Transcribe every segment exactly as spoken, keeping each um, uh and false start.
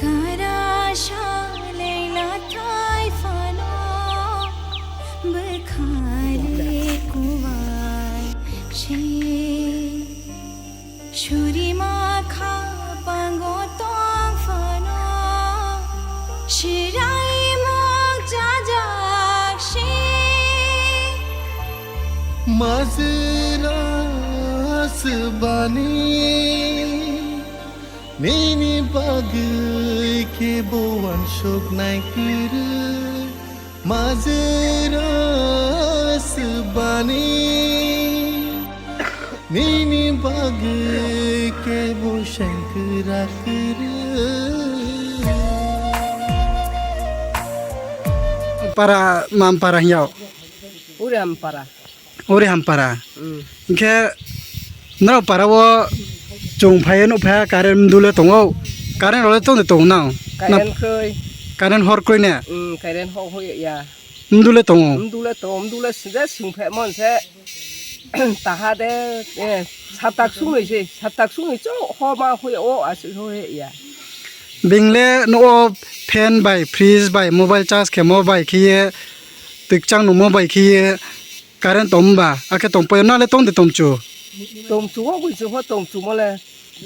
Kara shaleng la thai phano bwkhali kuwai se. Suri ma kha pango tong phano shirai mok jajak se. Majra swbani Nini bagwi khe bo wansuk nai kwrwi, majra swbani. Nini bagwi khe bo sengkrak kwrwi. Para, mam para hinyao? Uri am para. Ori Hampara. Mm. Hingkhe norok para o chwng phaiya nukphaiya current mdule tongo. Current rok le tongde tongo nang? Current kroi. Current hor kroi ne? Mm, current hor hoi ya. Mdule tongo. Mdule tongo, mdule sija singphe mon se. Taha de, eh, satak sungnoi se, satak sungnoi cho hor ma hoi o aswk hoi ya. Bingle no fan bai, fridge bai, mobile charge khemo bai khiye, twikchang nungmo bai khiye, Current tong ba, akhe tong paio, nang le tong de tong chu? Tong chu o bui chu pho tong chu mo le,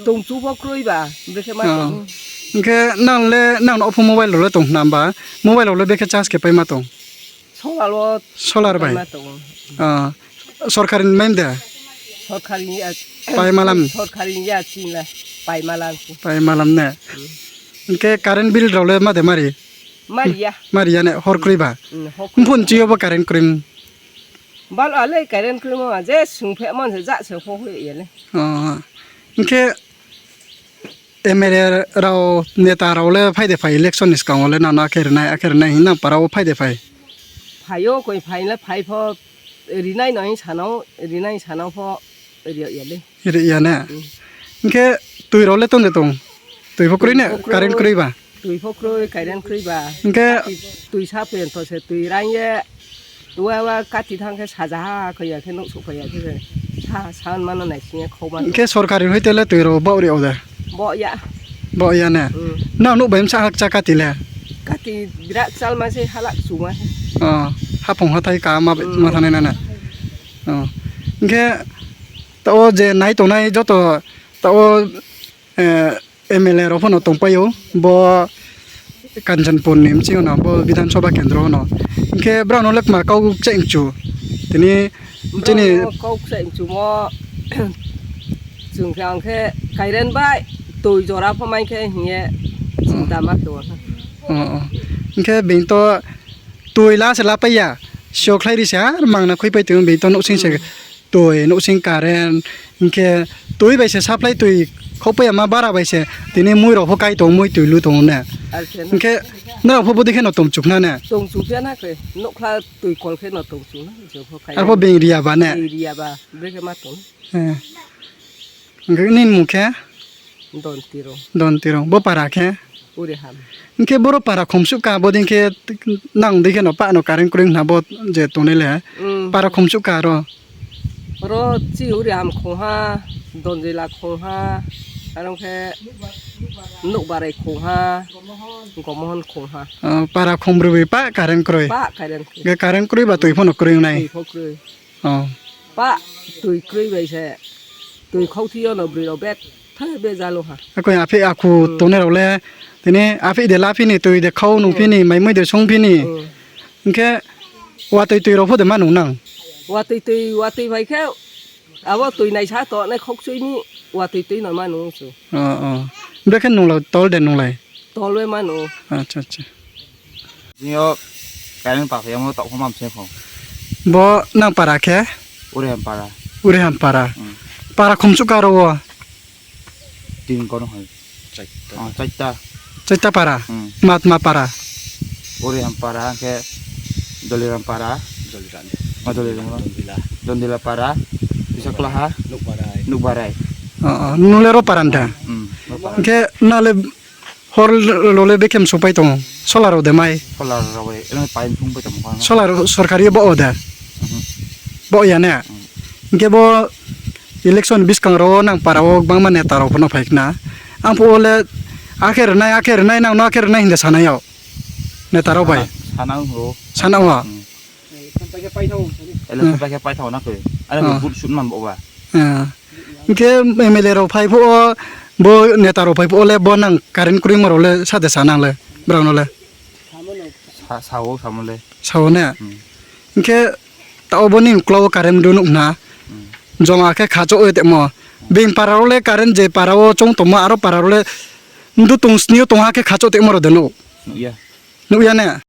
tong chu pho kroi ba, brekhe ma tong. Hingkhe nang le, nang no opho mobile rok le tong hwnna ba, mobile rok le bekhe charge khe pai ma tong? Solar o. Solar bai? Pai ma tong. Ah, sorkari ni mai de? Sorkari ni ya. Pai malam? Sorkari ni ya chini le, pai malam. Pai malam ne? Hmm. Hingkhe current bill rok le ma de mari? Mari ya. Mari ya ne, hor kroi ba? Hmm, hor kroi. Phone chiyo bo current kroi. Bal ale current krimo je sungphe mon se ja se ho ho yele. Oh. Hingkhe M L A rao, neta rao le phai de phai election ni swkango le nana khe rinai, akhe rinai hinna para o phai de phai. Phaio koi phai le phai pho rinai no hin sano, rinai sano pho rio yele. Ri ya ne? Hmm. Hingkhe twi rok le tong de tong? Twi pho kroi ne? Twi pho kroi. Current kroi ba? Twi pho kroi, current kroi ba. Hingkhe twi sa pen to se twi rang ye. Twi wa kati thang khe saja ha khoi ya khe nuk su khoi ya khe sa, san mano nai sing ye khok mano. Hingkhe sorkari hoi tele twi rok bo ri o de? Bo ya. Bo ya ne? Hmm. Nang nuk bai msa hak cha kati le? Kati birak chal ma se halak su ma se. Oh, haphung hathai ka ma, hmm, ma thanai na ne? Oh. Hingkhe ta o je nai tongnai joto ta o, eh, M L A rok phano tongpaio, bo Kanchanpur ni mching no, bo Bidhan Sabha Kendro no. Hingkhe brao no le kma kau kchai mchu. Tini chini brao no kau kchai mchu mo, chwng khe ang khe kairen bai twi jora pho mai khe hiye chwng dama khe o. Oh, oh. Hingkhe bini to twi la se la paiya, sio khlai ri se ar mangna khui pai twi bini to nuksing se. Hmm. Twi, nuksing current, hingkhe twi bai se supply twi khokpaiya ma bara bai se, tini mui rok pho kai tongo, mui twi lu tongo ne. Alkhe na. Hingkhe norok pho bwdwi khe no tong chuk na ne? Tong chuk ya na khe, nukla twi kol khe no tong chuk na, je pho kai. Arpho beng riya ba ne? Beng riya ba, brekhe ma tong. Eh. Hingkhe nini mung khe? Don Tirong. Don Tirong. Bo para khe? Uriham. Hingkhe boro para khumsuk ka, bo ding khe nang dei khe no pa no current kwrwng hwnna bo je tongnai le. Mm. Para khumsuk ka aro. Oro chi Uriham khungha, Donjila khungha, aro khe Nukbarai khungha, Gomohon khungha. Ah, para khumbrwi pa current kwrwi. Pa current kwrwi. Ge current kwrwi ba twi phano kwrwng nai. Twi pho kwrwi. Oh. Pa twi kwrwi bai se. Twi khok thwiyo no bwrwi rok bek thang bejalo ha. Akoi aphi aku, hmm, tongnai rok le tini aphi de la phini twi de khau nung, hmm, phini mai mui de song phini. Hmm. Hingkhe watwi twi rok pho de ma nung nang? Watwi twi, watwi bai khe abo twi naisa to nai khok chwi ni watwi twi no ma nung chu. Oh, oh. Bwkhe nung lo tol de nung lai? Tol bai ma nung. Acha, acha. Jio kaimani paphiyamo tokphoma msepho. Bo nang para khe? Uriham para. Uriham para. Hmm. Para khumsuk ka aro o? Tin kono hai. Chaita. Oh, chaita. Chaita para. Hmm. Matma para. Oriram para, ke Doliram para. Doliram. Oh, Doliram. Dondila. Dondila para. Bisa kelaha. Nukbarai. Nukbarai. Oh, oh. Nulero paranda. Hmm. Nukbarai. Ke nale hor lole bekem supai tong. Solar ode mai. Solar rawe. Eno pain thung pai tong. Solar sorkari bo ode. Hmm. Bo ya ne. Hmm. Ke bo election biskang ro nang para o bangma neta rok phano phaikna. Ang phu ole akhe rwnai, akhe rwnai, nang no akhe rwnai hinda sanai o. Neta rok bai. Sana, sana o. Sana o. Hmm. Election pai khe pai thago na khe. Ani bo vote sut man bo ba. Ah. Hingke M L A rok phai phu o, bo neta rok phai phu o le bo nang current kwrwngma rok le sade sa nang le, borok no le. Sa, sao, samo le. Sao ne? Hmm. Hingke ta obo ni ukla o current do nuk na. Hmm. Joma khe khacho oi temo. Bini para o le current je para o chong tongma aro para o le ndu tong sini o tong ha khe khacho temo ro de no. Nukya. Nukya ne?